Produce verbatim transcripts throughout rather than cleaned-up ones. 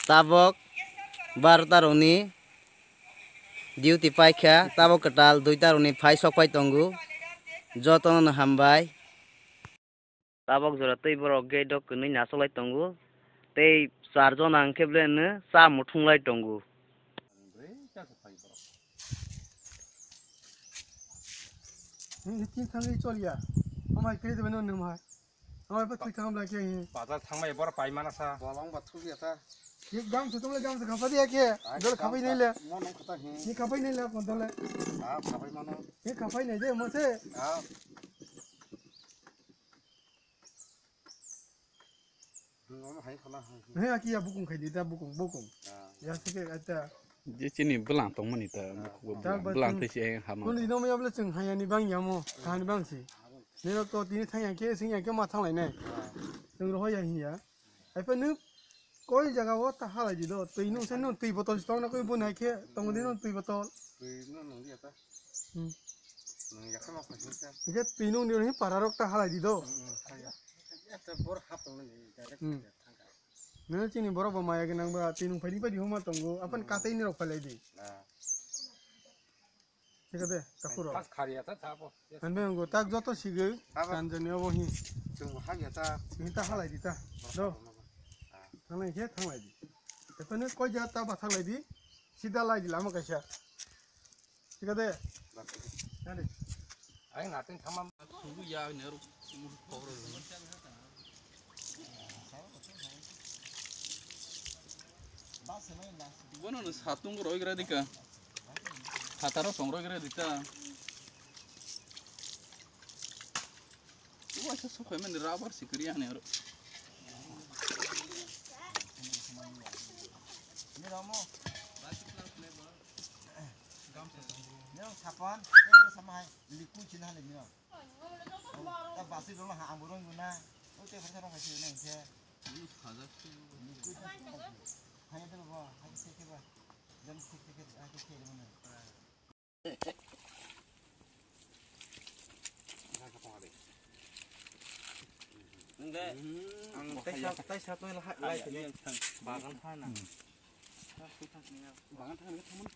Tabok barota rokni duty paikha, tabok kwtal duita rokni phai sok pai tongo. Jotono no hambai. Tabok jora tei borok gate o kwnwi nasoklai tongo. Tei char jona hwnkhe belai no cha muthunglai tongo. Hini tin thangwi choliya. Amai kre de beno nung hai. Amai pa thwi thang bla khe hi. Bazar thangmai bor pai mana sa. Bolong ba thuk ya ta. Ye gam se tum le gam se khapa diya khe. Dol khapai nai le. Mo nong khata hi. Ye khapai nai le kon dol le. Ah, khapai mano. Ye khapai nai de mo se. Ah. He, aki ya bukung khai di ta, bukung, bukung. Ya se ke ata. Je chini bwlang tongmani ta, bukung. Bwlang tei se hama. Kuni dino ya bla chwng haya ni bang ya mo, kahani bang si. Nino to tini thang ya ke, sing ya ke ma thang lai nai. Chwng roho ya hin ya. Ai pa nu koi jaga o ta halai di do. Twi nung se nung twi botol tong na koi bu nai khe, tong di nung twi botol. Twi nung nung di ya ta. Hmm. Nung ya khe ma khai sa. Ke twi nung di ni para rok ta halai di do. Hmm, hmm, hai ya. Ya ta bor hap tong ni direct. Hmm. Nang chini borok bo maya gwnang ba, twi nung phaidi phaidi huma tongo, apan katwi ni rok phalai di. Ah. Thik ase, takhuro. Pas khari ata thabo. Hanbe ngo tak joto sigwi, abo. Tanjani obo hi. Chwng bo hagya ta. Ni ta halai di ta. Do. Ah. Thanglai khe thanglai di. Ekhone koi ja ta ba thanglai di. Sida lai di lama kaisa. Thik ase? Nadi. Ai natin thamam. Sugu ya ne ro. Bono no satung roi gra dika. Hataro song roi gra dita. Waisa sukhai mani rubber sikri ani aro. Nirok sapan, ekro samai liku china hale nirok. Ta basi dolo ha ambo rong yuna. O te khasa rong khasi yuna inse. Liku china hale. Hanya dolo bo, hanya se ke ba. Jam se ke ke, hanya se ke mana. Ang tai sa, tai sa to lai, lai tene. Bagan thana. Bagan thana thaman.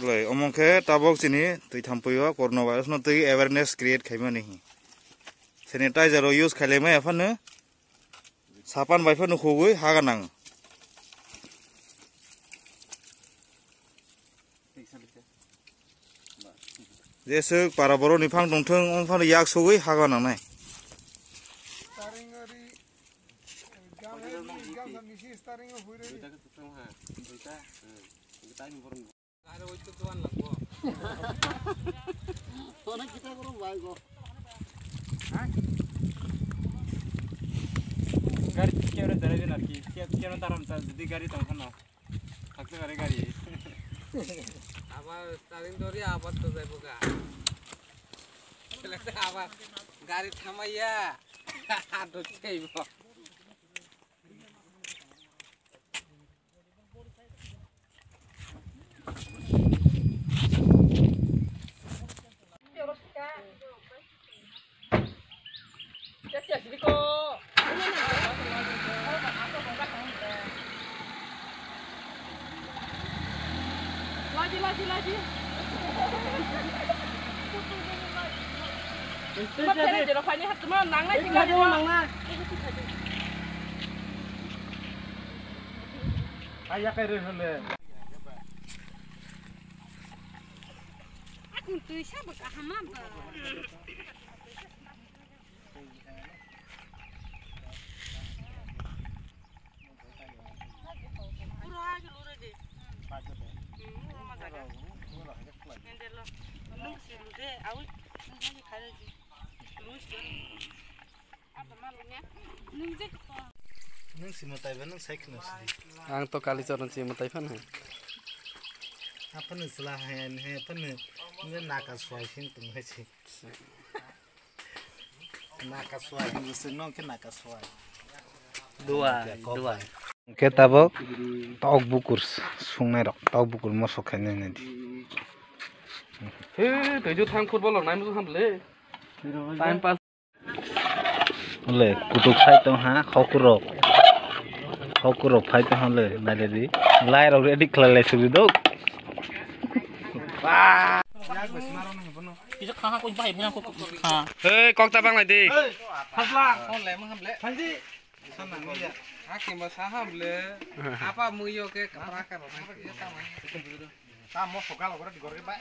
Lai, omo khe tabok chini twi thampui o coronavirus no twi awareness create khaimani. Sanitizer o use khailaimai aphano. Sapan bai phano khugwi haga nang. Jeswk para borok ni phang tongthwng, wng phano yak sogwi haga nangnai. Gari oito dogan lagbo. Tona kita guru bai go. Gari kiyora darai din arki. Kiya, kiyora daram ta jodi gari tong khano. Thakte gari gari. Abar starting dori abar to jaibo ga. Abar gari thamaiya. Adot jaibo. Laji, laji, laji. Tuma kere jero phani hat tuma nangnai tinggal. Aya kere hole. Aku tui sa baka hamam ba. Nwng si mwtai ba nwng sai kheno sidi. Ang to kali choron si mwtai phano. Aphano sla hai ani hai aphano nge naka swai sing tung hai si. Naka swai ni se no ke naka swai. Dua, dua. Ke tabok tok bukur sungnai rok, tok bukur mosok khainai nai di. He, tei ju thang football rok nai muchung ham le. Time pass. Le, kutuk sai tong ha, hokur rok. Kok rok phai tong le, nai le di. Lai rok ready khlai lai sugui do. Kisa kha kha koi bai phina kok kha. Hey, kok ta bang lai di. Phasla. Phone le, mo ham le. Phanji. Sana mi ya. Aki ma sa ham le. Apa mu yo ke kapra ka ro. Ta mo soka lo gora di gor ke bai.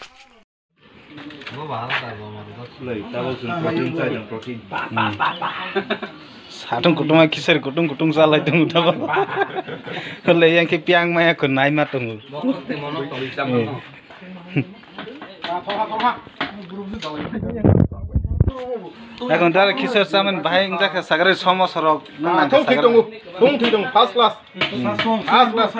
Satung kutung kisar kutung kutung salai tung tabo. Le yang ke piang maya ko nai ma tung. Ekon tara kisar saman bahai ingjak sagre somo sorok. Thong thwi tongo. Thong thwi tongo. First class. First class.